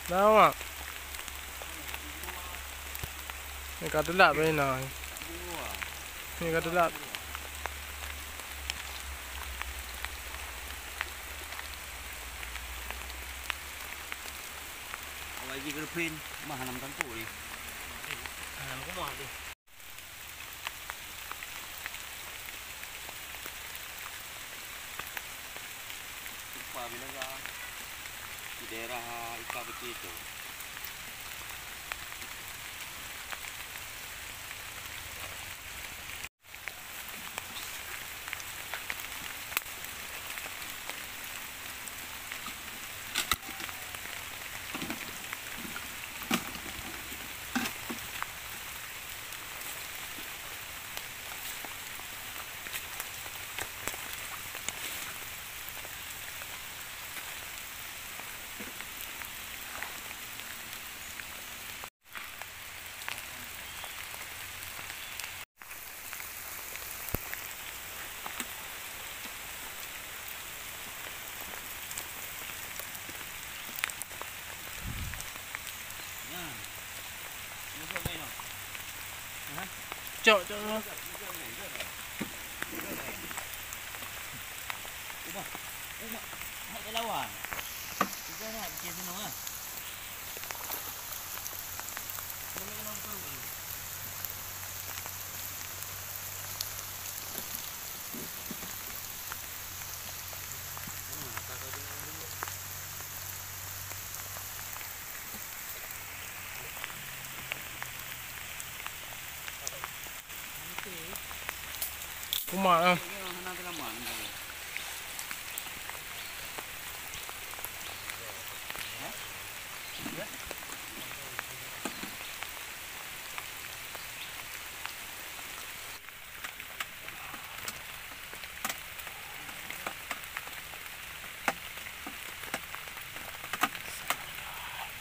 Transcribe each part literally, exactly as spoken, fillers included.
Dah, Mak. Ni ka teulat bak inoe. Ni ka teulat. Awai jih keureupin, mah lam tangku ni. Lam rumah ni. Tupa bilaga di daerah Ipa Kecil tu. Cok, cok, cok. Kumat, eh.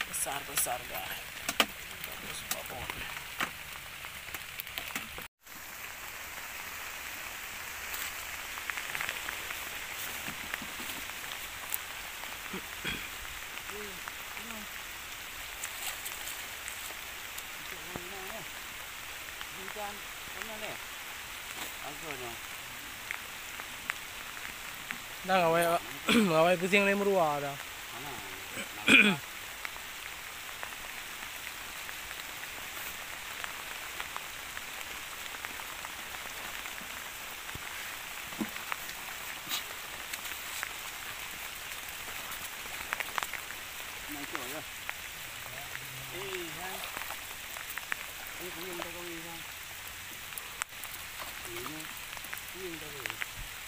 Besar, besar, guys. Bagus, babon. Dah, awai, awai pusing lé meuruwa dah.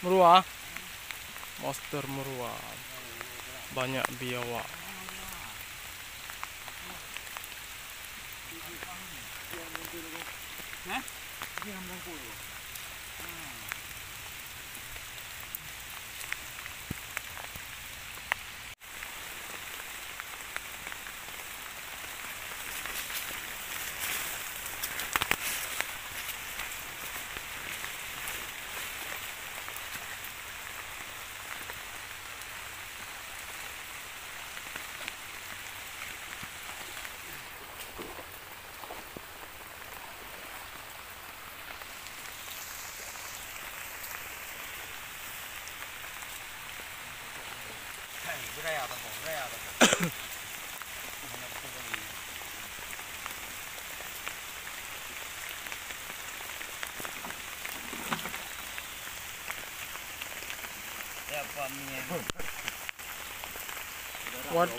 Meuruwa. Monster meuruwa. Banyak biawak. Wat